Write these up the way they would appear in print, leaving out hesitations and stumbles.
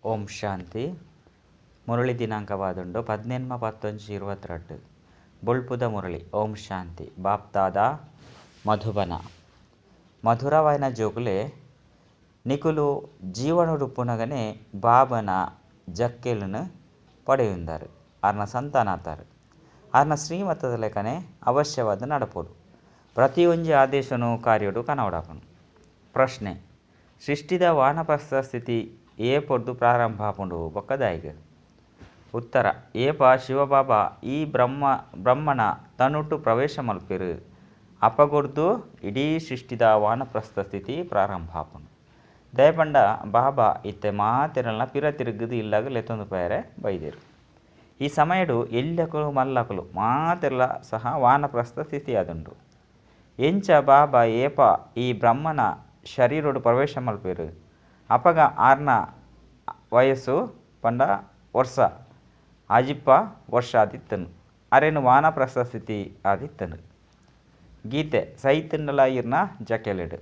ಓಂ ಶಾಂತಿ. ಮುರಳಿ ದಿನಾಂಕವಾದುಂಡು 18-10-22. ಬೊಳ್ಪುದ ಮುರಳಿ. ಓಂ ಶಾಂತಿ. ಬಾಪ್ದಾದ ಮಧುಬನ. ಮಧುರವಾಯಿನ ಜೋಕುಲೆ ನಿಕುಲು ಜೀವನಡುಪ್ಪುನಗನೆ ಬಾಬನ ಜಕ್ಕೆಲುನು ಪಡೆಯುಂದರು. ಆರ್ನ ಸಂತಾನಾತಾರು ಆರ್ನ ಶ್ರೀಮತದ ಲೇಖನೆ ಅವಶ್ಯವಾದ ನಡಪೋಡು. ಪ್ರತಿಯೊಂಜಿ ಆದೇಶನು ಕಾರ್ಯಡು ಕನವಡಾಪನು. ಪ್ರಶ್ನೆ: ಸೃಷ್ಟಿದ ವಾನಪ್ರಸ್ಥ ಸ್ಥಿತಿ ಏಪೊಡ್ದು ಪ್ರಾರಂಭ ಆಪುಂಡು ಬೊಕ್ಕದಾಯಿಗ್? ಉತ್ತರ: ಏಪ ಶಿವಬಾಬಾ ಈ ಬ್ರಹ್ಮನ ತನುಟು ಪ್ರವೇಶ ಮಲ್ಪೆರು ಅಪಗೊಡ್ದು ಇಡೀ ಸೃಷ್ಟಿದ ವಾನಪ್ರಸ್ಥ ಸ್ಥಿತಿ ಪ್ರಾರಂಭ ಆಪುಂಡು. ದಯಪಂಡ ಬಾಬಾ ಇತ್ತೆ ಮಾತೆರಲ್ನ ಪಿರ ತಿರುಗದು ಇಲ್ಲಾಗ ಲೆತ್ತೊಂದು ಪೇರೆ ಬೈದೇರು. ಈ ಸಮಯಡು ಎಲ್ಲಕಲು ಮಲ್ಲಕಲು ಮಾತೆರ್ಲ ಸಹ ವಾನಪ್ರಸ್ಥ ಸ್ಥಿತಿ ಆದುಂಡು. ಎಂಚ ಬಾಬಾ ಏಪ ಈ ಬ್ರಹ್ಮನ ಶರೀರಡು ಪ್ರವೇಶ ಮಲ್ಪೆರು ಅಪಗ ಆರ್ನ ವಯಸ್ಸು ಪಂಡ ವರ್ಷ ಅಜಿಪ್ಪ ವರ್ಷ ಆದಿತ್ತನು. ಅರೇನು ವಾನಪ್ರಸ್ಥ ಸ್ಥಿತಿ ಆದಿತ್ತನು. ಗೀತೆ ಸೈತಂಡಲ ಇರ್ನ ಜಕೆಲೆಡು.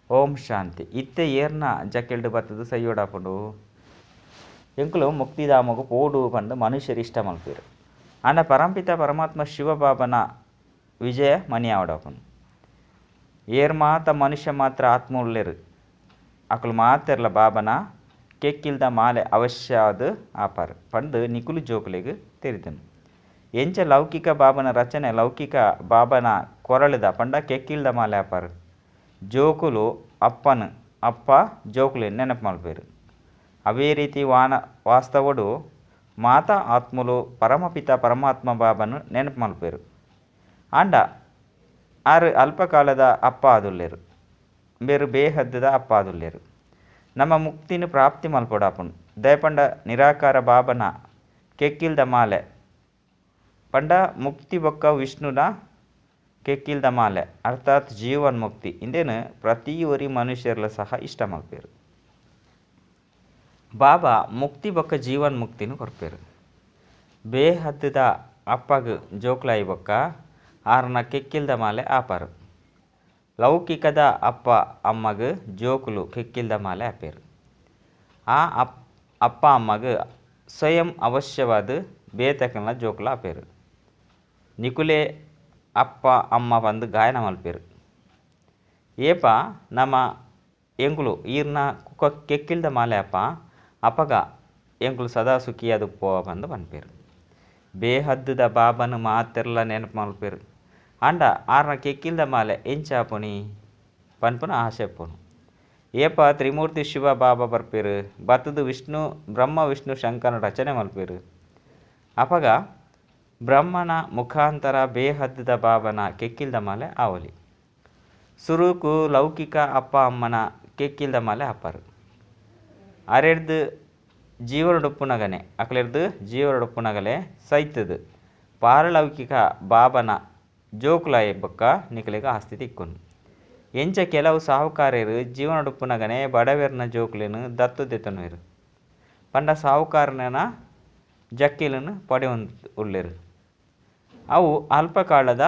ಓಂ ಶಾಂತಿ. ಇತ್ತೆ ಏರ್ನ ಜಕೆಲ್ಡು ಬತ್ತದು ಸೈಯೋಡಾಪುಂಡು. ಎಂಕುಲು ಮುಕ್ತಿಧಾಮಗು ಪೋಡು ಪಂದು ಮನುಷ್ಯರು ಇಷ್ಟ ಮಲ್ಪೆರು. ಆಂಡ ಪರಂಪಿತ ಪರಮಾತ್ಮ ಶಿವಬಾಬನ ವಿಜಯ ಮಣಿ ಆವಡಾಪುಂಡು. ಏರ್ ಮಾತ ಮನುಷ್ಯ ಮಾತ್ರ ಆತ್ಮ ಉಲ್ಲೆರು ಅಕುಲು ಮಾತೆರ್ಲ ಬಾಬನ ಕೆಕ್ಕಿಲ್ದ ಮಾಲೆ ಅವಶ್ಯಾದ ಆಪಾರು ಪಂದು ನಿಕುಲು ಜೋಕುಲೆಗ್ ತೆರಿದನು. ಎಂಚ ಲೌಕಿಕ ಬಾಬನ ರಚನೆ ಲೌಕಿಕ ಬಾಬನ ಕೊರಳಿದ ಪಂಡ ಕೆಕ್ಕಿಲ್ದ ಮಾಲೆ ಆಪಾರು. ಜೋಕುಲು ಅಪ್ಪನು ಅಪ್ಪ ಜೋಕುಲು ನೆನಪು ಮಲ್ಪೆರು. ಅವೇ ರೀತಿ ವಾಸ್ತವಡು ಮಾತಾ ಆತ್ಮಲು ಪರಮಪಿತ ಪರಮಾತ್ಮ ಬಾಬನು ನೆನಪು ಮಲ್ಪೆರು. ಆಂಡ ಆರು ಅಲ್ಪಕಾಲದ ಅಪ್ಪ ಆದುಲ್ಲೆರು, ಬೇರು ಬೇಹದ್ದದ ಅಪ್ಪ ಆದುಲ್ಲೆರು. ನಮ್ಮ ಮುಕ್ತಿನ ಪ್ರಾಪ್ತಿ ಮಲ್ಪೊಡಾಪುಂಡು. ದಯಪಂಡ ನಿರಾಕಾರ ಬಾಬನ ಕೆಕ್ಕಿಲ್ದ ಮಾಲೆ ಪಂಡ ಮುಕ್ತಿ ಬೊಕ್ಕ ವಿಷ್ಣುನ ಕೆಕ್ಕಿಲ್ದ ಮಾಲೆ ಅರ್ಥಾತ್ ಜೀವನ್ ಮುಕ್ತಿ ಇಂದೇನು ಪ್ರತಿಯೊರಿ ಮನುಷ್ಯರ್ಲ ಸಹ ಇಷ್ಟ ಮಲ್ಪೆರು. ಬಾಬಾ ಮುಕ್ತಿ ಬೊಕ್ಕ ಜೀವನ್ ಮುಕ್ತಿನ ಕೊರ್ಪೆರು. ಬೇಹದ್ದದ ಅಪ್ಪಗ್ ಜೋಕ್ಲಾಯಿ ಬೊಕ್ಕ ಆರ್ನ ಕೆಕ್ಕಿಲ್ದ ಮಾಲೆ ಆಪಾರು. ಲೌಕಿಕದ ಅಪ್ಪ ಅಮ್ಮಗ್ ಜೋಕುಲು ಕೆಕ್ಕಿಲ್ದ ಮಾಲೆ ಆಪೇರು. ಆ ಅಪ್ಪ ಅಮ್ಮಗ್ ಸ್ವಯಂ ಅವಶ್ಯವಾದ ಬೇತಕಲ್ನ ಜೋಕುಲು ಆಪೇರು. ನಿಕುಲೆ ಅಪ್ಪ ಅಮ್ಮ ಬಂದು ಗಾಯನ ಮಲ್ಪೇರು. ಏಪ ನಮ್ಮ ಎಂಕುಲು ಈರ್ನ ಕೆಕ್ಕಿಲ್ದ ಮಾಲೆ ಅಪ್ಪ ಅಪಗ ಎಂಕುಲು ಸದಾ ಸುಖಿಯಾದ ಪೋ ಬಂದು ಪನ್ಪೇರು. ಬೇಹದ್ದದ ಬಾಬನು ಮಾತೆರ್ಲ ನೆನಪು ಮಲ್ಪೇರು. ಆಂಡ ಆರ್ನ ಕೆಕ್ಕಿಲ್ದ ಮಾಲೆ ಎಂಚಾಪುನಿ ಪನ್ಪುನ ಆಸೆ ಪೋನು. ಏಪ ತ್ರಿಮೂರ್ತಿ ಶಿವ ಬಾಬಾ ಬರ್ಪೇರು ಬತ್ತದು ವಿಷ್ಣು ಬ್ರಹ್ಮ ವಿಷ್ಣು ಶಂಕರನ ರಚನೆ ಮಲ್ಪೇರು. ಅಪಗ ಬ್ರಹ್ಮನ ಮುಖಾಂತರ ಬೇಹದ್ದದ ಬಾಬನ ಕೆಕ್ಕಿಲ್ದ ಮಾಲೆ ಆವಲಿ. ಸುರುಕು ಲೌಕಿಕ ಅಪ್ಪ ಅಮ್ಮನ ಕೆಕ್ಕಿಲ್ದ ಮಾಲೆ ಅಪ್ಪರು. ಅರೆರ್ದು ಜೀವನಡುಪ್ಪುನಗನೆ ಅಕಲೆರ್ದು ಜೀವನಡುಪ್ಪುನಗಲೆ ಸೈತದು ಪಾರಲೌಕಿಕ ಬಾಬನ ಜೋಕುಲಾಯ ಬೊಕ್ಕ ನಿಕಲೆಗ ಆಸ್ತಿ ತಿಕ್ಕುನು. ಎಂಚ ಕೆಲವು ಸಾಹುಕಾರರು ಜೀವನಡುಪ್ಪುನಗನೆ ಬಡವೆರ್ನ ಜೋಕುಲೆನು ದತ್ತು ದೆತೊನುವೆರು. ಪಂಡ ಸಾಹುಕಾರನ ಜಕ್ಕೆಲನ್ನು ಪಡೆಯೊಂದು ಉಲ್ಲೆರು. ಅವು ಅಲ್ಪಕಾಲದ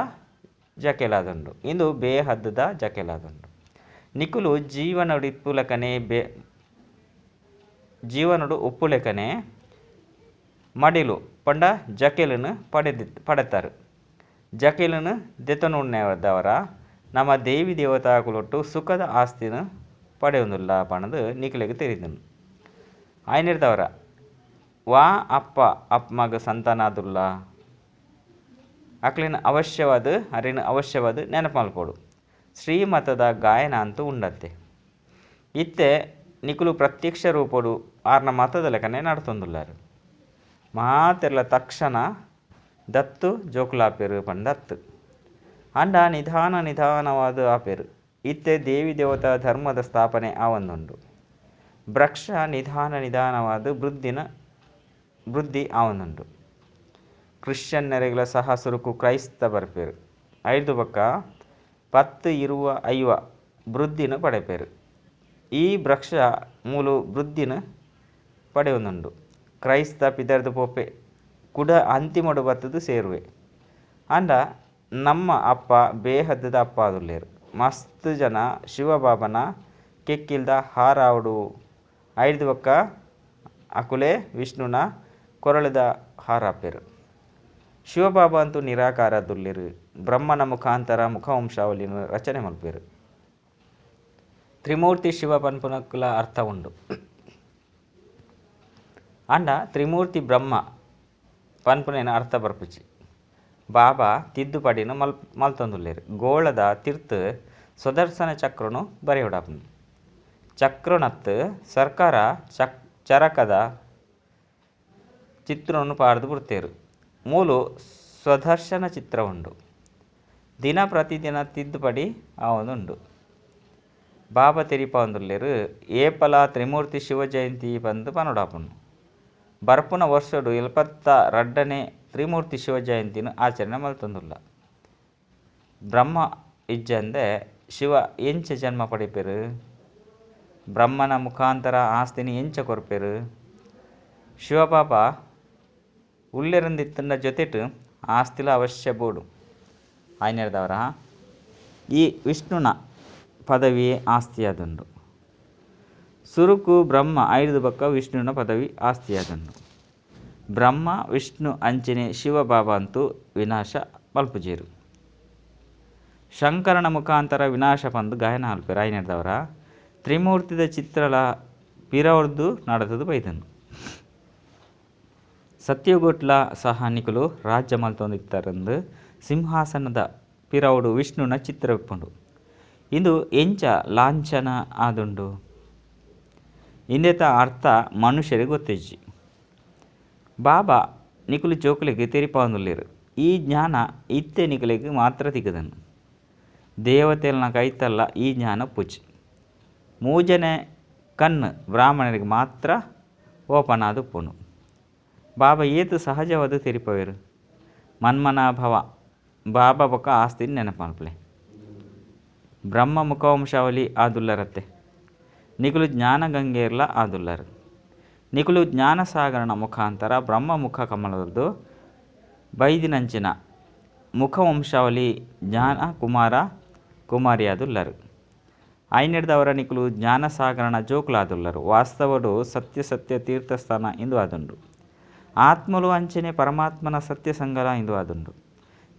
ಜಕೆಲಾದುಂಡು, ಇಂದು ಬೇಹದ್ದದ ಜಕೆಲಾದುಂಡು. ನಿಕುಲು ಜೀವನಡಿಪ್ಪುಲಕನೆ ಜೀವನಡು ಉಪ್ಪುಲೆಕನೆ ಮಡಿಲು ಪಂಡ ಜಕೆಲನ್ನು ಪಡೆತಾರೆ. ಜಕೆಲನ್ನು ದೆತೊನುಣ್ಣದವರ ನಮ್ಮ ದೇವಿ ದೇವತಾಕುಲೊಟ್ಟು ಸುಖದ ಆಸ್ತಿನ ಪಡೆಯೊಂದುಲ್ಲ ಪಣದು ನಿಕುಲೆಗ್ ತೆರಿದನು. ಆಯ್ನಿರ್ದವರ ವಾ ಅಪ್ಪ ಅಪ್ಪಮಗ ಸಂತಾನಾದುಲ್ಲ ಅಕ್ಲಿನ ಅವಶ್ಯವಾದ ಅರಿನ ಅವಶ್ಯವಾದ ನೆನಪು ಮಲ್ಪೊಡು. ಶ್ರೀಮತದ ಗಾಯನ ಅಂತೂ ಉಂಡತ್ತೆ. ಇತ್ತೆ ನಿಕುಲು ಪ್ರತ್ಯಕ್ಷ ರೂಪಡು ಆರ್ನ ಮತದ ಲೆಕ್ಕನೆ ನಡತೊಂದುಲ್ಲಾರು. ಮಾತೆರ್ಲ ತಕ್ಷಣ ದತ್ತು ಜೋಕುಲಾಪೇರು ಪಂಡತ್ತು. ಅಂಡ ನಿಧಾನ ನಿಧಾನವಾದ ಆಪೇರು. ಇತ್ತೆ ದೇವಿ ದೇವತಾ ಧರ್ಮದ ಸ್ಥಾಪನೆ ಆವೊಂದುಂಡು. ವೃಕ್ಷ ನಿಧಾನ ನಿಧಾನವಾದ ವೃದ್ಧಿ ಆವೊಂದುಂಡು. ಕ್ರಿಶ್ಚಿಯನ್ನರೆಗಳ ಸಹ ಸುರುಕು ಕ್ರೈಸ್ತ ಬರ್ಪೇರು. ಐದು ಬೊಕ್ಕ 10 20 50 ವೃದ್ಧಿನ ಪಡೆಪೇರು. ಈ ವೃಕ್ಷ ಮೂಲು ವೃದ್ಧಿನ ಪಡೆಯೊಂದುಂಡು. ಕ್ರೈಸ್ತ ಪಿದರ್ದು ಪೋಪೆ ಕುಡ ಅಂತಿಮಡು ಬತ್ತದು ಸೇರುವೆ. ಅಂಡ ನಮ್ಮ ಅಪ್ಪ ಬೇಹದ್ದದ ಅಪ್ಪ ಆದುಲ್ಲೇರು. ಮಸ್ತ್ ಜನ ಶಿವಬಾಬನ ಕೆಕ್ಕಿಲ್ದ ಹಾರಾವಡು ಐದು ಬೊಕ್ಕ ಅಕುಲೇ ವಿಷ್ಣುನ ಕೊರಳದ ಹಾರಾಪೆರು. ಶಿವಬಾಬಾ ಅಂತೂ ನಿರಾಕಾರ ದುಲ್ಲೆರು. ಬ್ರಹ್ಮನ ಮುಖಾಂತರ ಮುಖವಂಶಾವಳಿನ ರಚನೆ ಮಲ್ಪೆರು. ತ್ರಿಮೂರ್ತಿ ಶಿವ ಪನ್ಪುನಕುಲ ಅರ್ಥ ಉಂಡು. ಅಂಡ ತ್ರಿಮೂರ್ತಿ ಬ್ರಹ್ಮ ಪನ್ಪುನೇನ ಅರ್ಥ ಬರ್ಪುಜಿ. ಬಾಬಾ ತಿದ್ದುಪಡಿನ ಮಲ್ತೊಂದುಲ್ಲೆರ್. ಗೋಳದ ತಿರ್ತ್ ಸ್ವದರ್ಶನ ಚಕ್ರನು ಬರೆಯೊಡಾಪುಂಡು. ಚಕ್ರನತ್ ಸರ್ಕಾರ ಚರಕದ ಚಿತ್ರನು ಪಾಡ್ದು ಬುಡ್ತೆರ್. ಮೂಲು ಸ್ವದರ್ಶನ ಚಿತ್ರ ಉಂಡು. ದಿನ ಪ್ರತಿದಿನ ತಿದ್ದುಪಡಿ ಆವೊಂದುಂಡು. ಬಾಬಾ ತೆರಿಪಾವೊಂದುಲ್ಲೆರ್ ಏಪಲ ತ್ರಿಮೂರ್ತಿ ಶಿವ ಜಯಂತಿ ಪಂದ್ ಪನೊಡಾಪುಂಡು. ಬರ್ಪುನ ವರ್ಷಡು 72ನೇ ತ್ರಿಮೂರ್ತಿ ಶಿವ ಜಯಂತಿನ ಆಚರಣೆ ಮಲ್ತೊಂದುಲ್ಲ. ಬ್ರಹ್ಮ ಇಜ್ಜಂದೆ ಶಿವ ಎಂಚ ಜನ್ಮ ಪಡೆಪೆರು? ಬ್ರಹ್ಮನ ಮುಖಾಂತರ ಆಸ್ತಿನಿ ಎಂಚ ಕೊರ್ಪೆರು? ಶಿವಬಾಬಾ ಉಲ್ಲೆರಂದಿತ್ತಂಡ ಜೊತೆಟ್ ಆಸ್ತಿಲ ಅವಶ್ಯ ಬೋಡು. ಆಯ್ನೆರ್ದವರ ಈ ವಿಷ್ಣುನ ಪದವಿಯೇ ಆಸ್ತಿಯಾದುಂಡು. ಸುರುಕು ಬ್ರಹ್ಮ ಐದು ಬೊಕ್ಕ ವಿಷ್ಣುನ ಪದವಿ ಆಸ್ತಿಯಾದುಂಡು. ಬ್ರಹ್ಮ ವಿಷ್ಣು ಅಂಚನೆ ಶಿವಬಾಬಾ ಅಂತೂ ವಿನಾಶ ಮಲ್ಪುಜೆರು. ಶಂಕರನ ಮುಖಾಂತರ ವಿನಾಶ ಪಂದು ಗಾಯನ ಮಲ್ಪೆರು. ಆಯ್ನೆರ್ದವರ ತ್ರಿಮೂರ್ತಿದ ಚಿತ್ರಲ ಪಿರವರ್ದು ನಡತದ ಬೈದನು. ಸತ್ಯಗೋಟ್ಲ ಸಹ ನಿಕುಲು ರಾಜ್ಯ ಮಲ್ತೊಂದಿತ್ತಾರಂದು ಸಿಂಹಾಸನದ ಪಿರವುಡು ವಿಷ್ಣುನ ಚಿತ್ರ ಇಪ್ಪುಂಡು. ಇಂದು ಎಂಚ ಲಾಂಛನ ಆದುಂಡು. ಇಂದೆತ ಅರ್ಥ ಮನುಷ್ಯರಿಗೆ ಗೊತ್ತಿಜ್ಜಿ. ಬಾಬಾ ನಿಕುಲು ಜೋಕುಲೆಗ್ ತೆರಿಪಾವೊಂದುಲ್ಲೆರ್. ಈ ಜ್ಞಾನ ಇತ್ತೆ ನಿಕುಲೆಗ್ ಮಾತ್ರ ತಿಕ್ಕುದನು. ದೇವತೆಲ್ನ ಕೈತಲ್ಲ ಈ ಜ್ಞಾನ ಪೂಜಿ. ಮೂಜನೆ ಕಣ್ಣು ಬ್ರಾಹ್ಮಣರಿಗೆ ಮಾತ್ರ ಓಪನ್ ಆದುಪ್ಪುಂಡು. ಬಾಬಾ ಏತು ಸಹಜವಾದ ತೆರಿಪವೆರು. ಮನ್ಮನಾಭವ ಬಾಬಾ ಬೊಕ್ಕ ಆಸ್ತಿ ನೆನಪು ಮಲ್ಪಲೆ. ಬ್ರಹ್ಮ ಮುಖವಂಶಾವಳಿ ಆದುಲ್ಲರತ್ತೆ. ನಿಕುಲು ಜ್ಞಾನಗಂಗೆರ್ಲ ಆದುಲ್ಲರು. ನಿಕುಲು ಜ್ಞಾನಸಾಗರನ ಮುಖಾಂತರ ಬ್ರಹ್ಮ ಮುಖ ಕಮಲದ್ದು ಬೈದಿನಂಚಿನ ಮುಖವಂಶಾವಳಿ ಜ್ಞಾನ ಕುಮಾರ ಕುಮಾರಿಯಾದುಲ್ಲರು. ಐನೆಡ್ದವರ ನಿಕುಲು ಜ್ಞಾನಸಾಗರನ ಜೋಕುಲಾದುಲ್ಲರು. ವಾಸ್ತವಡು ಸತ್ಯ ಸತ್ಯ ತೀರ್ಥಸ್ಥಾನ ಇಂದು ಆದುಂಡು. ಆತ್ಮಲು ಅಂಚನೆ ಪರಮಾತ್ಮನ ಸತ್ಯ ಸಂಗಲ ಇಂದು ಆದುಂಡು.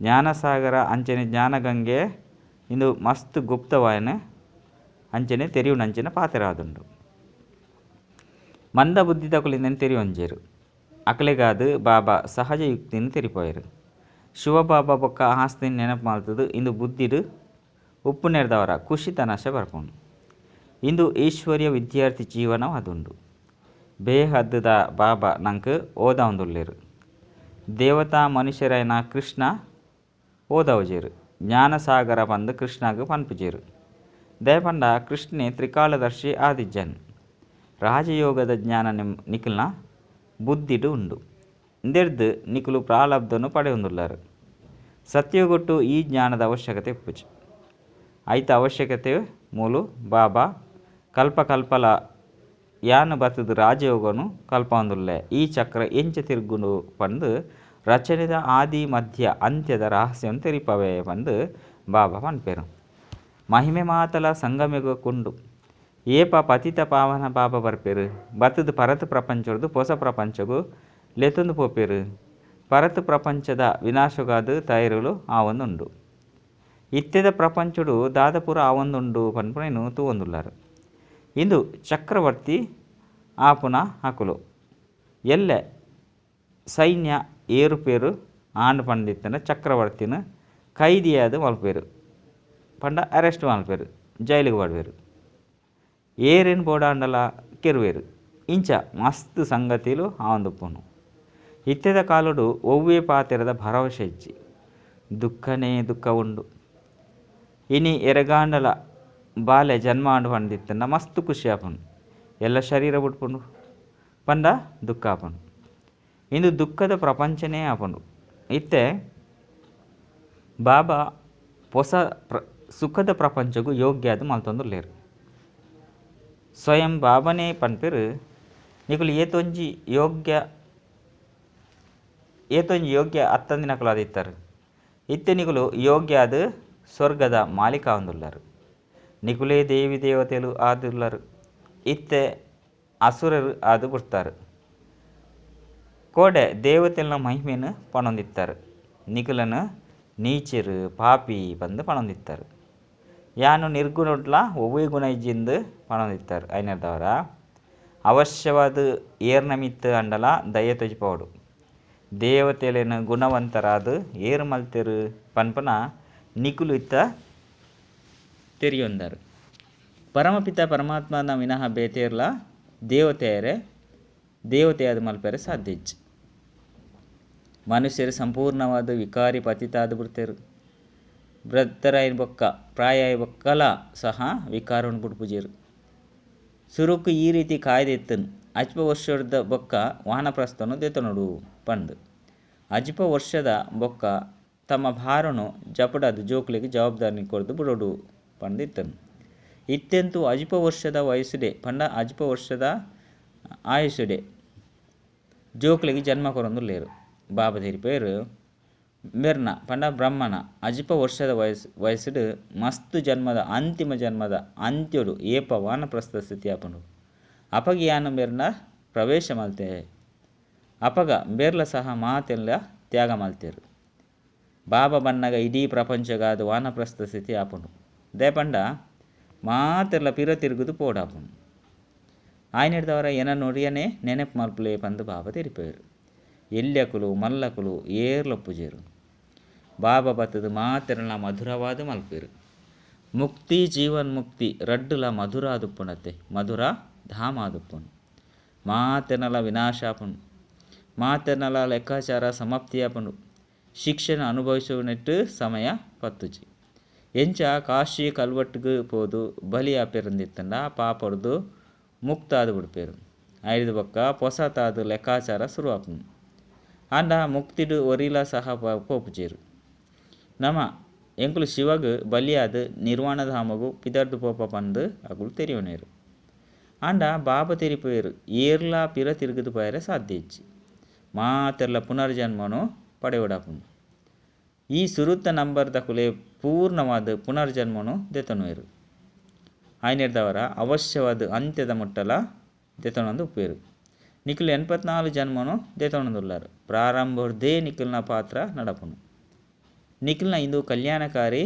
ಜ್ಞಾನಸಾಗರ ಅಂಚನೆ ಜ್ಞಾನಗಂಗೆ ಇಂದು ಮಸ್ತ್ ಗುಪ್ತವಾಯನ ಅಂಚನೆ ತೆರಿಯುನಂಚಿನ ಪಾತ್ರರಾದುಂಡು. ಮಂದ ಬುದ್ಧಿದಕುಲಿಂದೆನ್ ತೆರಿಯೊಂಜೆರು. ಅಕಲೆಗಾದು ಬಾಬಾ ಸಹಜ ಯುಕ್ತಿನ ತೆರಿಪೋಯರು. ಶಿವಬಾಬಾ ಬೊಕ್ಕ ಆಸ್ತಿನ ನೆನಪು ಮಲ್ತದು ಇಂದು ಬುದ್ಧಿಡು ಉಪ್ಪುನೆರ್ದವರ ಖುಷಿ ತನಾಶೆ ಬರ್ಪುಂಡು. ಇಂದು ಈಶ್ವರ್ಯ ವಿದ್ಯಾರ್ಥಿ ಜೀವನವಾದುಂಡು. ಬೇಹದ್ದುದ ಬಾಬಾ ನಂಕ್ ಓದಾವೊಂದುಲ್ಲೆರು. ದೇವತಾ ಮನುಷ್ಯರಾಯನ ಕೃಷ್ಣ ಓದವಜೆರು. ಜ್ಞಾನಸಾಗರ ಪಂದು ಕೃಷ್ಣಗ್ ಪನ್ಪುಜೆರು. ದಯಪಂಡ ಕೃಷ್ಣೆ ತ್ರಿಕಾಲದರ್ಶಿ ಆದಿಜ್ಜನ್. ರಾಜಯೋಗದ ಜ್ಞಾನ ನಿಕುಲ್ನ ಬುದ್ಧಿಡು ಉಂಡು. ಇಂದೆರ್ದ್ ನಿಕುಲು ಪ್ರಾಲಬ್ಧನು ಪಡೆಯೊಂದುಲ್ಲರು. ಸತ್ಯಗೊಟ್ಟು ಈ ಜ್ಞಾನದ ಅವಶ್ಯಕತೆ ಉಪ್ಪುಜಿ. ಐತ ಅವಶ್ಯಕತೆ ಮೂಲು ಬಾಬಾ ಕಲ್ಪ ಕಲ್ಪಲ ಯಾನು ಬತ್ತದ ರಾಜಯೋಗನು ಕಲ್ಪೊಂದುಲ್ಲೆ. ಈ ಚಕ್ರ ಎಂಚ ತಿರುಗುಂಡು ಪಂದು ರಚನೆದ ಆದಿ ಮಧ್ಯ ಅಂತ್ಯದ ರಹಸ್ಯವನ್ನು ತೆರಿಪವೆ ಪಂದು ಬಾಬಾ ಪನ್ಪೆರು. ಮಹಿಮೆ ಮಾತಲ ಸಂಗಮಿಗಕ್ಕುಂಡು. ಏಪ ಪತಿತ ಪಾವನ ಬಾಬಾ ಬರ್ಪೆರು. ಬತ್ತದ ಪರತ ಪ್ರಪಂಚರ್ದು ಹೊಸ ಪ್ರಪಂಚಗು ಲೆತೊಂದು ಪೋಪೆರು. ಪರತ ಪ್ರಪಂಚದ ವಿನಾಶಗಾದ ತಯಾರುಲು ಆವೊಂದುಂಡು. ಇತ್ತೆದ ಪ್ರಪಂಚಡು ದಾದಪುರ ಆವೊಂದುಂಡು ಪನ್ಪುನೇನು ತೂವೊಂದುಲ್ಲರು. ಇಂದು ಚಕ್ರವರ್ತಿ ಆಪುನ ಅಕುಲು ಎಲ್ಲೆ ಸೈನ್ಯ ಏರುಪೇರು ಆಂಡ್ ಪಂಡಿತ್ತನ ಚಕ್ರವರ್ತಿನ ಕೈದಿಯಾದ ಮಲ್ಪೇರು. ಪಂಡ ಅರೆಸ್ಟ್ ಮಲ್ಪೇರು, ಜೈಲಿಗೆ ಪಾಡ್ವೇರು. ಏರೇನು ಬೋಡಾಂಡಲ ಕೆರುವೇರು. ಇಂಚ ಮಸ್ತ್ ಸಂಗತಿಲು ಆವೊಂದುಪ್ಪುಂಡು. ಇತ್ತೆದ ಕಾಲಡು ಒವ್ವೇ ಪಾತೆರದ ಭರವಸೆ ಇಜ್ಜಿ. ದುಃಖನೇ ದುಃಖ ಉಂಡು. ಇನಿ ಎರೆಗಾಂಡಲ ಬಾಲೆ ಜನ್ಮ ಆಂಡ್ ಪಂಡಿತ್ತಂಡ ಮಸ್ತ್ ಖುಷಿ ಆಪುಂಡು. ಎಲ್ಲ ಶರೀರ ಬುಡ್ಪುಂಡು ಪಂಡ ದುಃಖ ಆಪುಂಡು. ಇಂದು ದುಃಖದ ಪ್ರಪಂಚನೇ ಆಪುಂಡು. ಇತ್ತೆ ಬಾಬಾ ಹೊಸ ಸುಖದ ಪ್ರಪಂಚಗೂ ಯೋಗ್ಯ ಅದು ಮಲ್ತೊಂದುಲ್ಲೆರು. ಸ್ವಯಂ ಬಾಬನೇ ಪನ್ಪೆರು ನಿಕುಲು ಏತೊಂಜಿ ಯೋಗ್ಯ ಅತ್ತಂದಿನಕುಲು ಆದಿತ್ತಾರೆ. ಇತ್ತೆ ನಿಕುಲು ಯೋಗ್ಯ ಅದು ಸ್ವರ್ಗದ ಮಾಲೀಕ ಆವೊಂದುಲ್ಲರು. ನಿಕುಲೇ ದೇವಿ ದೇವತೆಲು ಆದುಲ್ಲರು. ಇತ್ತೆ ಅಸುರರು ಆದು ಬಿಡ್ತಾರೆ. ಕೋಡೆ ದೇವತೆಲ್ನ ಮಹಿಮೆನ್ ಪಣೊಂದಿತ್ತರ್. ನಿಕಲನ್ ನೀಚೆರ್, ಪಾಪಿ ಪಂದ್ ಪಣೊಂದಿತ್ತರ್. ಯಾನ್ ನಿರ್ಗುಣೊಡ್ಲಾ ಒವ್ವೇ ಗುಣ ಇಜ್ಜಿಂದ್ ಪಣೊಂದಿತ್ತರ್. ಐನೆಡ್ದಾವರ ಅವಶ್ಯವಾದ್ ಏರ್ನ ಮಿತ್ತ್ ಆಂಡಲಾ ದಯೆ ತೊಜಿಪಾವೊಡು. ದೇವತೆಲೆನ್ ಗುಣವಂತರಾದ್ ಏರ್ ಮಲ್ತೆರ್ ಪನ್ಪುನ ನಿಕುಲು ಇತ್ತ ತೆರಿಯೊಂದರ್. ಪರಮಪಿತ ಪರಮಾತ್ಮನ ವಿನಃ ಬೇತೆ ಏರ್ಲಾ ದೇವತೆಯೆರೆ ದೇವತೆಯಾದ್ ಮಲ್ಪೆರೆ ಸಾಧ್ಯ ಇಜ್ಜಿ. ಮನುಷ್ಯರು ಸಂಪೂರ್ಣವಾದ ವಿಕಾರಿ ಪತಿತಾದ್ ಬಿಡ್ತೆರ್. ವೃದ್ಧರಾಯಿ ಬೊಕ್ಕ ಪ್ರಾಯ ಬೊಕ್ಕಲ ಸಹ ವಿಕಾರವನ್ನು ಬುಡ್ಪುಜೆರ್. ಸುರುಕು ಈ ರೀತಿ ಕಾಯ್ದೆ ಇತ್ತನ್ ಅಜ್ಪ ವರ್ಷದ ಬೊಕ್ಕ ವಾನಪ್ರಸ್ಥನು ದೆತೊನೊಡು ಪಂದ್. ಅಜ್ಪ ವರ್ಷದ ಬೊಕ್ಕ ತಮ್ಮ ಭಾರನು ಜಪುಡಾದ್ ಜೋಕ್ಲೆಗ್ ಜವಾಬ್ದಾರಿನ್ ಕೊರ್ದು ಬುಡೊಡು ಪಂದ್ ಇತ್ತನ್. ಇತ್ತೆಂತು ಅಜ್ಪ ವರ್ಷದ ವಯಸ್ಸುಡೆ ಪಂಡ ಅಜ್ಪ ವರ್ಷದ ಆಯುಸುಡೆ ಜೋಕ್ಲೆಗ್ ಜನ್ಮ ಕೊರೊಂದುಲ್ಲೆರ್. ಬಾಬಾ ತೆರಿಪೆರ್ ಮೆರ್ನ ಪಂಡ ಬ್ರಹ್ಮನ ಅಜ್ಪ ವರ್ಷದ ವಯಸ್ಸುಡು ಮಸ್ತ್ ಜನ್ಮದ ಅಂತಿಮ ಜನ್ಮದ ಅಂತ್ಯೊಡು ಏಪ ವಾನಪ್ರಸ್ಥ ಸ್ಥಿತಿ ಆಪುಂಡು ಅಪಗ ಯಾನ್ ಮೆರ್ನ ಪ್ರವೇಶ ಮಲ್ತೆ. ಅಪಗ ಬೇರ್ಲ ಸಹ ಮಾತೆಲ್ಲ ತ್ಯಾಗ ಮಲ್ತೆರ್. ಬಾಬಾ ಬನ್ನಗ ಇಡೀ ಪ್ರಪಂಚಗಾದ್ ವಾನಪ್ರಸ್ಥ ಸ್ಥಿತಿ ಆಪುಂಡು. ದಾಯೆ ಪಂಡ ಮಾತೆರ್ಲ ಪಿರ ತಿರುಗುದು ಪೋಡಾಪುಂಡು. ಆಯ್ನೆಡ್ದವರ ಎನ ನೊರಿಯನೇ ನೆನಪು ಮಲ್ಪುಲೆ ಪಂದ್ ಬಾಬಾ ತೆರಿಪೆರ್. ಎಲ್ಯಕುಲು ಮಲ್ಲಕುಲು ಏರ್ಲೊಪ್ಪುಜೆರ್. ಬಾಬಾ ಬತ್ತುದು ಮಾತೆರ್ನ ಮಧುರವಾದ ಮಲ್ಪೆರ್. ಮುಕ್ತಿ ಜೀವನ್ ಮುಕ್ತಿ ರಡ್ಡುಲ ಮಧುರ ಆದುಪ್ಪುನತೆ ಮಧುರ ಧಾಮ ಆದುಪ್ಪುನು. ಮಾತೆರ್ನಲ ವಿನಾಶ ಆಪುಂಡು. ಮಾತೆರ್ನಲ ಲೆಕ್ಕಾಚಾರ ಸಮಾಪ್ತಿ ಆಪುಂಡು. ಶಿಕ್ಷಣ ಅನುಭವಿಸುವನೆಟ್ಟು ಸಮಯ ಪತ್ತುಜಿ. ಎಂಚ ಕಾಶಿ ಕಲ್ವಟ್ಗ್ ಪೋದು ಬಲಿ ಆಪೆರಂದಿತ್ತಂಡ ಪಾಪೊಡ್ದು ಮುಕ್ತ ಆದ್ ಬಿಡ್ಪೆರ್. ಐದು ಬೊಕ್ಕ ಪೊಸತಾದ್ ಲೆಕ್ಕಾಚಾರ ಶುರು ಆಪುಂಡು. ಆಂಡ ಮುಕ್ತಿಡ್ ಒರಿಲ ಸಹ ಪೋಪುಜೆರ್. ನಮ ಎಂಕುಲು ಶಿವಗ್ ಬಲಿಯಾದ್ ನಿರ್ವಾಣಧಾಮಗು ಪಿದರ್ದು ಪೋಪ ಪಂದ್ ಅಕುಲು ತೆರಿಯೊನೆರ್. ಆಂಡ ಬಾಬಾ ತೆರಿಪುವೆರ್ ಏರ್ಲಾ ಪಿರ ತಿರುಗುದು ಪೋಯೆರೆ ಸಾಧ್ಯ ಇಜ್ಜಿ. ಮಾತೆರ್ಲ ಪುನರ್ಜನ್ಮನು ಪಡೆಯೊಡಾಪುಂಡು. ಈ ಸುರುತ ನಂಬರ್ ದಕುಲೆ ಪೂರ್ಣವಾದ ಪುನರ್ಜನ್ಮನು ದೆತೊನುವೆರ್. ಐನೆಡ್ದವರ ಅವಶ್ಯವಾದ ಅಂತ್ಯದ ಮುಟ್ಟಲ ದೆತೊನೊಂದು ಉಪ್ಪುವೆರ್. ನಿಕುಲು 84 ಜನ್ಮನು ದೆತೊನೊಂದುಲ್ಲರ್. ಪ್ರಾರಂಭರ್ದೇ ನಿಕಲ್ನ ಪಾತ್ರ ನಡಪುಂಡು. ನಿಕಲ್ನ ಇಂದು ಕಲ್ಯಾಣಕಾರಿ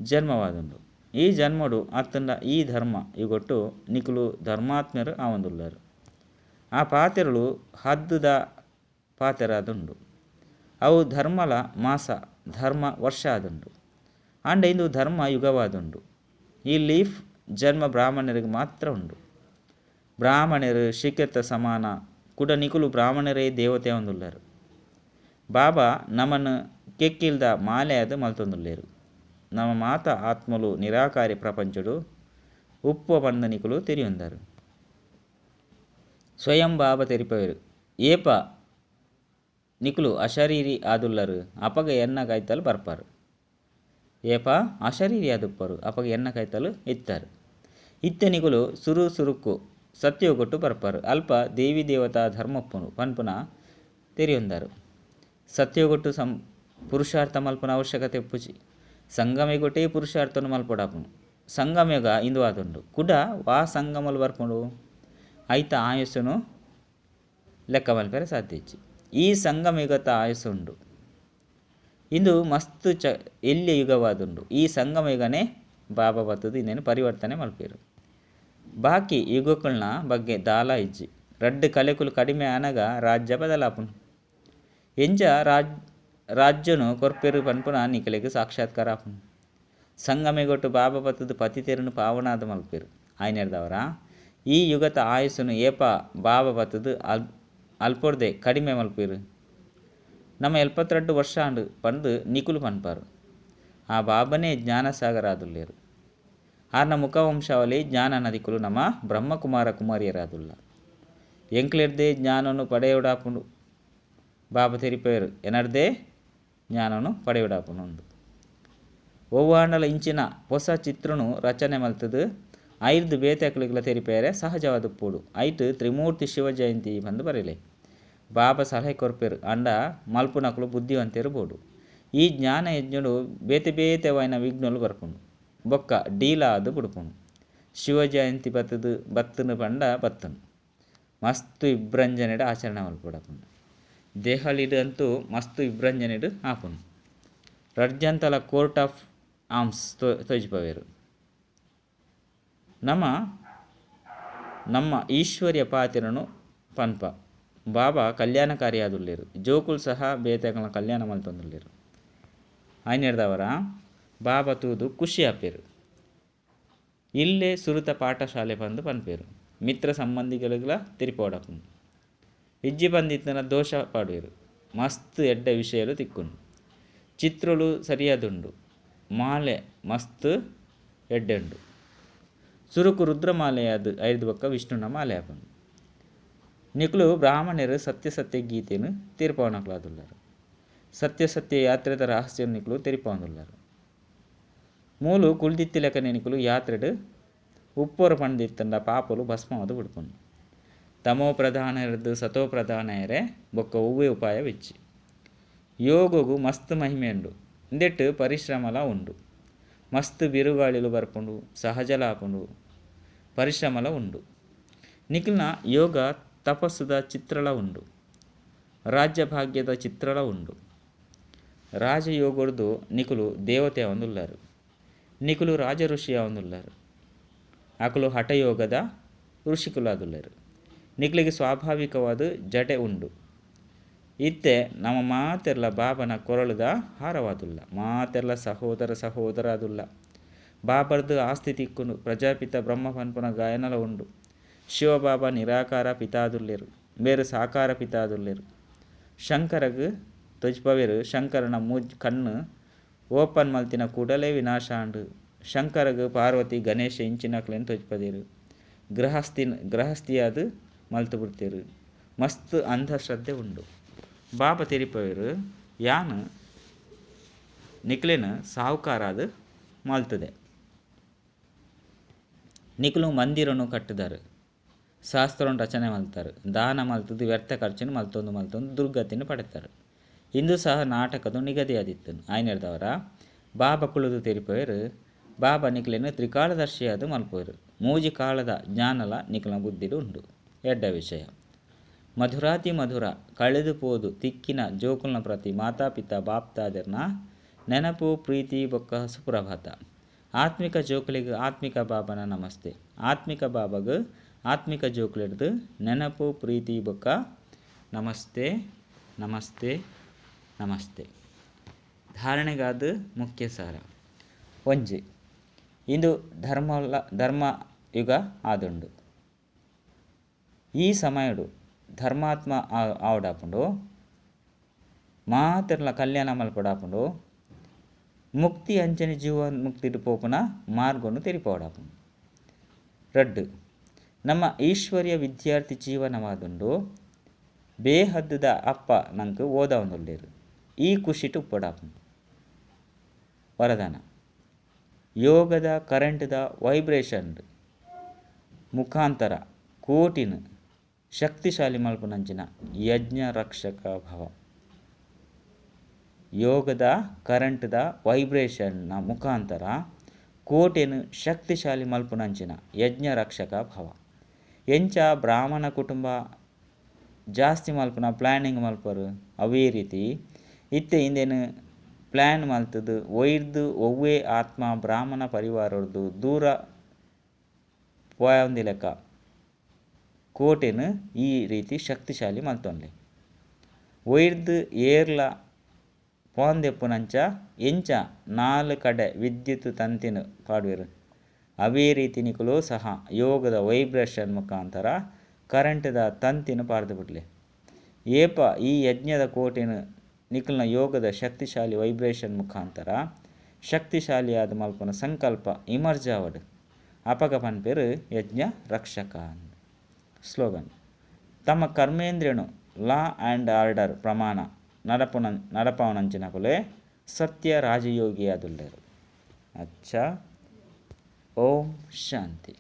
ಜನ್ಮವಾದುಂಡು. ಈ ಜನ್ಮಡು ಅತ್ತಂಡ ಈ ಧರ್ಮ ಯುಗೊಟ್ಟು ನಿಕುಲು ಧರ್ಮಾತ್ಮರು ಆವೊಂದುಲ್ಲರ್. ಆ ಪಾತೆರಲು ಹದ್ದುದ ಪಾತೆರಾದುಂಡು. ಅವು ಧರ್ಮಲ ಮಾಸ ಧರ್ಮ ವರ್ಷ ಆದುಂಡು. ಆಂಡ ಇಂದು ಧರ್ಮ ಯುಗವಾದುಂಡು. ಈ ಲೀಫ್ ಜನ್ಮ ಬ್ರಾಹ್ಮಣರಿಗೆ ಮಾತ್ರ ಉಂಡು. ಬ್ರಾಹ್ಮಣರು ಶಿಖತ ಸಮಾನ ಕುಡ ನಿಕುಲು ಬ್ರಾಹ್ಮಣರೇ ದೇವತೆ ಆವೊಂದುಲ್ಲರ್. ಬಾಬಾ ನಮನ್ ಕೆಕ್ಕಿಲ್ದ ಮಾಲೆಯಾದ್ ಮಲ್ತೊಂದುಲ್ಲೆರ್. ನಮ ಮಾತ ಆತ್ಮಲು ನಿರಾಕಾರಿ ಪ್ರಪಂಚಡು ಉಪ್ಪು ಪಂದ್ ನಿಕುಲು ತೆರಿಯೊಂದರ್. ಸ್ವಯಂ ಬಾಬಾ ತೆರಿಪವೆರ್. ಏಪ ನಿಕುಲು ಅಶರೀರಿ ಆದುಲ್ಲರ್ ಅಪಗ ಎನ್ನ ಕೈತಲ್ ಬರ್ಪರ್. ಏಪ ಅಶರೀರಿ ಆದುಪ್ಪರು ಅಪಗ ಎನ್ನ ಕೈತಲ್ ಇತ್ತರ್. ಇತ್ತೆ ನಿಕುಲು ಸುರು ಸುರುಕು ಸತ್ಯಯುಗೊಟ್ಟು ಬರ್ಪರ್. ಅಲ್ಪ ದೇವಿ ದೇವತಾ ಧರ್ಮಪ್ಪುನು ಪನ್ಪುನ ತೆರಿಯೊಂದರ್. ಸತ್ಯಯುಗೊಟ್ಟು ಪುರುಷಾರ್ಥ ಮಲ್ಪುನ ಅವಶ್ಯಕತೆ ಉಪ್ಪುಜಿ. ಸಂಗಮಯುಗೊಟ್ಟೇ ಪುರುಷಾರ್ಥನು ಮಲ್ಪೊಡಾಪುಂಡು. ಸಂಗಮಯುಗ ಇಂದು ಆದುಂಡು. ಕುಡ ವಾ ಸಂಗಮಲು ಬರ್ಪುಂಡು ಐತ ಆಯಸ್ಸುನು ಲೆಕ್ಕ ಮಲ್ಪೆರೆ ಸಾಧ್ಯ ಇಜ್ಜಿ. ಈ ಸಂಗಮಯುಗತ ಆಯಸ್ಸು ಉಂಡು. ಇಂದು ಮಸ್ತ್ ಎಲ್ಯ ಯುಗವಾದುಂಡು. ಈ ಸಂಗಮಯುಗನೇ ಬಾಬಾ ಬತ್ತುದು ಇಂದೆನ್ ಪರಿವರ್ತನೆ ಮಲ್ಪೆರ್. ಬಾಕಿ ಯುಗಕುಲ್ನ ಬಗ್ಗೆ ದಾಲ ಇಜ್ಜಿ. ರಡ್ಡ್ ಕಲೆಕುಲು ಕಡಿಮೆ ಆನಗ ರಾಜ್ಯ ಬದಲಾಪುಂಡು. ಎಂಚ ರಾಜ್ಯನು ಕೊರ್ಪೆರ್ ಪನ್ಪುನ ನಿಕಲೆಗ್ ಸಾಕ್ಷಾತ್ಕಾರ ಆಪುಂಡು. ಸಂಗಮಯುಗೊಟ್ಟು ಬಾಬಾ ಬತ್ತುದು ಪತಿತೆರನ್ನು ಪಾವನಾದ ಮಲ್ಪೆರ್. ಆಯ್ನೆಡ್ದವರ ಈ ಯುಗತ ಆಯಸ್ಸುನು ಏಪ ಬಾಬಾ ಬತ್ತುದು ಅಲ್ಪೊರ್ದೆ ಕಡಿಮೆ ಮಲ್ಪೆರ್. ನಮ್ಮ 72 ವರ್ಷ ಆಂಡ್ ಪಂದ್ ನಿಕುಲು ಪನ್ಪರ್. ಆ ಬಾಬನೇ ಜ್ಞಾನಸಾಗರ ಆದುಲ್ಲೆರ್. ಆರ್ನ ಮುಖವಂಶಾವಳಿ ಜ್ಞಾನ ನದಿಕುಲು ನಮ್ಮ ಬ್ರಹ್ಮಕುಮಾರ ಕುಮಾರಿಯರಾದುಲ್ಲ. ಎಂಕ್ಲೆಡ್ದೇ ಜ್ಞಾನನು ಪಡೆಯೊಡಾಪುಂಡು. ಬಾಬಾ ತೆರಿಪೆರ್ ಎನಡ್ದೇ ಜ್ಞಾನನು ಪಡೆಯೊಡಾಪುಂಡು ಅಂದ್. ಒವ್ವಾಂಡಲ ಇಂಚಿನ ಪೊಸ ಚಿತ್ರನು ರಚನೆ ಮಲ್ತುದು ಐರ್ದ್ ಬೇತೆ ಅಕ್ಲೆಗ್ಲ ತೆರಿಪೆರೆ ಸಹಜವಾದ ಉಪ್ಪೊಡು. ಐಟ್ ತ್ರಿಮೂರ್ತಿ ಶಿವ ಜಯಂತಿ ಪಂದ್ ಬರೆಲೆ. ಬಾಬಾ ಸಲಹೆ ಕೊರ್ಪೆರ್ ಆಂಡ ಮಲ್ಪುನಕುಲು ಬುದ್ಧಿವಂತೆರ್ ಬೋಡು. ಈ ಜ್ಞಾನ ಯಜ್ಞಡು ಬೇತೆ ಬೇತೆವಾಯಿನ ವಿಘ್ನಲು ಬರ್ಪುಂಡು. ಬೊಕ್ಕ ಡೀಲ ಆದ್ ಬುಡ್ಪುಂಡು. ಶಿವ ಜಯಂತಿ ಬತ್ತುದು ಬತ್ತುನು ಪಂಡ ಬತ್ತುನು. ಮಸ್ತ್ ವಿಭ್ರಂಜನೆಡ್ ಆಚರಣೆ ಮಲ್ಪೊಡಾಪುಂಡು ದೆಹಲಿಡ್ ಅಂತೂ ಮಸ್ತ್ ವಿಭ್ರಂಜನೆಡ್ ಆಪುಂಡು ರಡ್ಜಂತಲ ಕೋರ್ಟ್ ಆಫ್ ಆರ್ಮ್ಸ್ ತೋಜಿಪಾವೆರ್ ನಮ ನಮ್ಮ ಈಶ್ವರ್ಯ ಪಾತೆರನು ಪನ್ಪ ಬಾಬಾ ಕಲ್ಯಾಣಕಾರಿ ಆದುಲ್ಲೆರ್ ಜೋಕುಲು ಸಹ ಬೇತೆಗಳ ಕಲ್ಯಾಣ ಮಲ್ತೊಂದುಲ್ಲೆರ್ ಐನೆಡ್ದಾವರ ಬಾಬಾ ತೂದು ಖುಷಿ ಆಪೆರ್ ಇಲ್ಲೇ ಸುರುತ ಪಾಠಶಾಲೆ ಪಂದ್ ಪನ್ಪೆರ್ ಮಿತ್ರ ಸಂಬಂಧಿಗಳಿಗ್ಲ ತೆರಿಪಾವೊಡಾಪುಂಡು ಇಜ್ಜಿ ಪಂದಿತ್ತನ ದೋಷ ಪಾಡುವೆರ್ ಮಸ್ತ್ ಎಡ್ಡೆ ವಿಷಯಲು ತಿಕ್ಕುಂಡು ಚಿತ್ರೊಲು ಸರಿಯಾದುಂಡು ಮಾಲೆ ಮಸ್ತ್ ಎಡ್ಡೆ ಉಂಡು ಸುರುಕು ರುದ್ರಮಾಲೆಯಾದ್ ಐರ್ದ್ ಬೊಕ್ಕ ವಿಷ್ಣುನ ಮಾಲೆ ಆಪುಂಡು ನಿಕುಲು ಬ್ರಾಹ್ಮಣರು ಸತ್ಯ ಸತ್ಯ ಗೀತೆನ್ ತೀರ್ಪಾವನಕುಲಾದುಲ್ಲೆರ್ ಸತ್ಯ ಸತ್ಯ ಯಾತ್ರೆದ ರಹಸ್ಯ ನಿಕುಲು ತೆರಿಪಾವೊಂದುಲ್ಲೆರ್ ಮೂಲು ಕುಲ್ದಿತ್ತಿಲೆಕನೆ ನಿಕುಲು ಯಾತ್ರೆಡ್ ಉಪ್ಪೊರು ಪಂದಿತ್ತಂಡ ಪಾಪೊಲು ಭಸ್ಮವಾದ್ ಬುಡ್ಪುಂಡು ತಮೋ ಪ್ರಧಾನರ್ದ್ ಸತೋ ಪ್ರಧಾನಯರೆ ಬೊಕ್ಕ ಒವ್ವೆ ಉಪಾಯವಿಜ್ಜಿ ಯೋಗಗು ಮಸ್ತ್ ಮಹಿಮೆ ಉಂಡು ಇಂದೆಟ್ ಪರಿಶ್ರಮಲ ಉಂಡು ಮಸ್ತ್ ಬಿರುಗಾಳಿಲು ಬರ್ಪುಂಡು ಸಹಜಲ ಆಪುಂಡು ಪರಿಶ್ರಮಲ ಉಂಡು ನಿಕಲ್ನ ಯೋಗ ತಪಸ್ಸುದ ಚಿತ್ರಲ ಉಂಡು ರಾಜ್ಯ ಭಾಗ್ಯದ ಚಿತ್ರಲ ಉಂಡು ರಾಜಯೋಗರ್ದು ನಿಕುಲು ದೇವತೆ ಆವೊಂದುಲ್ಲೆರ್ ನಿಕುಲು ರಾಜ ಋಷಿ ಆವೊಂದುಲ್ಲೆರ್ ಅಕುಲು ಹಠಯೋಗದ ಋಷಿಕುಲಾದುಲ್ಲೆರ್ ನಿಕ್ಲೆಗ್ ಸ್ವಾಭಾವಿಕವಾದ ಜಡೆ ಉಂಡು ಇತ್ತೆ ನಮ ಮಾತೆರ್ಲ ಬಾಬನ ಕೊರಳುದ ಹಾರವಾದುಲ್ಲ ಮಾತೆರ್ಲ ಸಹೋದರ ಸಹೋದರ ಆದುಲ್ಲ ಬಾಬರ್ದು ಆಸ್ತಿ ತಿಕ್ಕುಂಡು ಪ್ರಜಾಪಿತ ಬ್ರಹ್ಮ ಪನ್ಪುನ ಗಾಯನಲ ಉಂಡು ಶಿವಬಾಬಾ ನಿರಾಕಾರ ಪಿತಾದುಲ್ಲೆರ್ ಮೇರು ಸಾಕಾರ ಪಿತಾದುಲ್ಲೆರ್ ಶಂಕರಗ್ ತೊಜ್ಪವೆರ್ ಶಂಕರನ ಮೂಜ್ ಕಣ್ಣು ಓಪನ್ ಮಲ್ತಿನ ಕೂಡಲೇ ವಿನಾಶ ಆಂಡ್ ಶಂಕರಗ್ ಪಾರ್ವತಿ ಗಣೇಶ ಇಂಚಿನಕ್ಲೆನ್ ತೊಜ್ಪದೆರ್ ಗೃಹಸ್ಥಿನ್ ಗೃಹಸ್ಥಿಯಾದ್ ಮಲ್ತು ಬಿಡ್ತೆರ್ ಮಸ್ತ್ ಅಂಧಶ್ರದ್ಧೆ ಉಂಡು ಬಾಬಾ ತೆರಿಪವೆರ್ ಯಾನ್ ನಿಕ್ಲೆನ್ ಸಾಹುಕಾರಾದ್ ಮಲ್ತದೆ ನಿಕುಲು ಮಂದಿರನು ಕಟ್ಟುದಾರ್ ಶಾಸ್ತ್ರವನ್ನು ರಚನೆ ಮಲ್ತಾರ್ ದಾನ ಮಲ್ತದು ವ್ಯರ್ಥ ಖರ್ಚುನು ಮಲ್ತೊಂದು ಮಲ್ತೊಂದು ದುರ್ಗತಿನ ಪಡೆತಾರೆ ಇಂದು ಸಹ ನಾಟಕದ ನಿಗದಿಯಾದಿತ್ತು ಆಯ್ನೆಡ್ದವರ ಬಾಬಾ ಕುಳುದು ತೆರಿಪವೆರ್ ಬಾಬಾ ನಿಕ್ಲೆನ್ ತ್ರಿಕಾಲದರ್ಶಿಯಾದ್ ಮಲ್ಪುವೆರ್ ಮೂಜಿ ಕಾಲದ ಜ್ಞಾನಲ ನಿಕ್ಲೆನ ಬುದ್ಧಿಡ್ ಉಂಡು ಎಡ್ಡೆ ವಿಷಯ ಮಧುರಾತಿ ಮಧುರ ಕಳೆದು ಪೋದು ತಿಕ್ಕಿನ ಜೋಕುಲ್ನ ಪ್ರತಿ ಮಾತಾ ಪಿತಾ ಬಾಪ್ತಾದೆರ್ನ ನೆನಪು ಪ್ರೀತಿ ಬೊಕ್ಕ ಸುಪ್ರಭಾತ ಆತ್ಮಿಕ ಜೋಕುಲಿಗ್ ಆತ್ಮಿಕ ಬಾಬನ ನಮಸ್ತೆ ಆತ್ಮಿಕ ಬಾಬಗ್ ಆತ್ಮಿಕ ಜೋಕುಲಿಡ್ದು ನೆನಪು ಪ್ರೀತಿ ಬೊಕ್ಕ ನಮಸ್ತೆ ನಮಸ್ತೆ ನಮಸ್ತೆ. ಧಾರಣೆಗಾದ ಮುಖ್ಯ ಸಾರ ಒಂಜಿ ಇಂದು ಧರ್ಮಲ ಧರ್ಮ ಯುಗ ಆದುಂಡು ಈ ಸಮಯಡು ಧರ್ಮಾತ್ಮ ಆವಡಾಪುಂಡು ಮಾತೆರ್ಲ ಕಲ್ಯಾಣ ಮಲ್ಪಡಾಪುಂಡು ಮುಕ್ತಿ ಅಂಚನೆ ಜೀವ ಮುಕ್ತಿಡ್ ಪೋಪುನ ಮಾರ್ಗನು ತೆರಿಪಾವಡಾಪುಂಡು. ರಡ್ಡು ನಮ್ಮ ಈಶ್ವರ್ಯ ವಿದ್ಯಾರ್ಥಿ ಜೀವನವಾದುಂಡು ಬೇಹದ್ದುದ ಅಪ್ಪ ನಂಕ್ ಓದಾವೊಂದುಲ್ಲೆರ್ ಈ ಖುಷಿಟ್ ಉಪ್ಪಡಾಪುಂಡು. ವರದಾನ ಯೋಗದ ಕರೆಂಟ್ದ ವೈಬ್ರೇಷನ್ ಮುಖಾಂತರ ಕೋಟಿನ ಶಕ್ತಿಶಾಲಿ ಮಲ್ಪುನಂಚಿನ ಯಜ್ಞ ರಕ್ಷಕ ಭವ. ಯೋಗದ ಕರೆಂಟ್ದ ವೈಬ್ರೇಷನ್ನ ಮುಖಾಂತರ ಕೋಟೆನು ಶಕ್ತಿಶಾಲಿ ಮಲ್ಪುನಂಚಿನ ಯಜ್ಞ ರಕ್ಷಕ ಭವ. ಎಂಚ ಬ್ರಾಹ್ಮಣ ಕುಟುಂಬ ಜಾಸ್ತಿ ಮಲ್ಪುನ ಪ್ಲಾನಿಂಗ್ ಮಲ್ಪರು ಅವೇ ರೀತಿ ಇತ್ತೆ ಇಂದೇನು ಪ್ಲ್ಯಾನ್ ಮಲ್ತದು ಒಯ್ದು ಒವ್ವೇ ಆತ್ಮ ಬ್ರಾಹ್ಮಣ ಪರಿವಾರದ್ದು ದೂರ ಪೋಯೊಂದಿಲೆಕ್ಕ ಕೋಟೆನು ಈ ರೀತಿ ಶಕ್ತಿಶಾಲಿ ಮಲ್ತೊನ್ಲೆ ಒಯ್ದು ಏರ್ಲ ಪೋಂದೆಪ್ಪುನಂಚ ಎಂಚ ನಾಲ್ ಕಡೆ ವಿದ್ಯುತ್ ತಂತಿನ ಪಾಡುವೆರು ಅವೇ ರೀತಿ ನಿಕುಲು ಸಹ ಯೋಗದ ವೈಬ್ರೇಷನ್ ಮುಖಾಂತರ ಕರೆಂಟ್ದ ತಂತಿನ ಪಾಡ್ದು ಬಿಡ್ಲೆ. ಏಪ ಈ ಯಜ್ಞದ ಕೋಟೆನು ನಿಕಲ್ನ ಯೋಗದ ಶಕ್ತಿಶಾಲಿ ವೈಬ್ರೇಷನ್ ಮುಖಾಂತರ ಶಕ್ತಿಶಾಲಿಯಾದ ಮಲ್ಪನ ಸಂಕಲ್ಪ ಇಮರ್ಜ್ ಆವಡ್ ಅಪಗ ಪನ್ಪೆರು ಯಜ್ಞ ರಕ್ಷಕ. ಸ್ಲೋಗನ್ ತಮ್ಮ ಕರ್ಮೇಂದ್ರಿಯನು ಲಾ ಆ್ಯಂಡ್ ಆರ್ಡರ್ ಪ್ರಮಾಣ ನಡಪವನಂಚಿನಕುಲೆ ಸತ್ಯ ರಾಜಯೋಗಿಯಾದುಲ್ಲೆರು. ಅಚ್ಚಾ, ಓಂ ಶಾಂತಿ.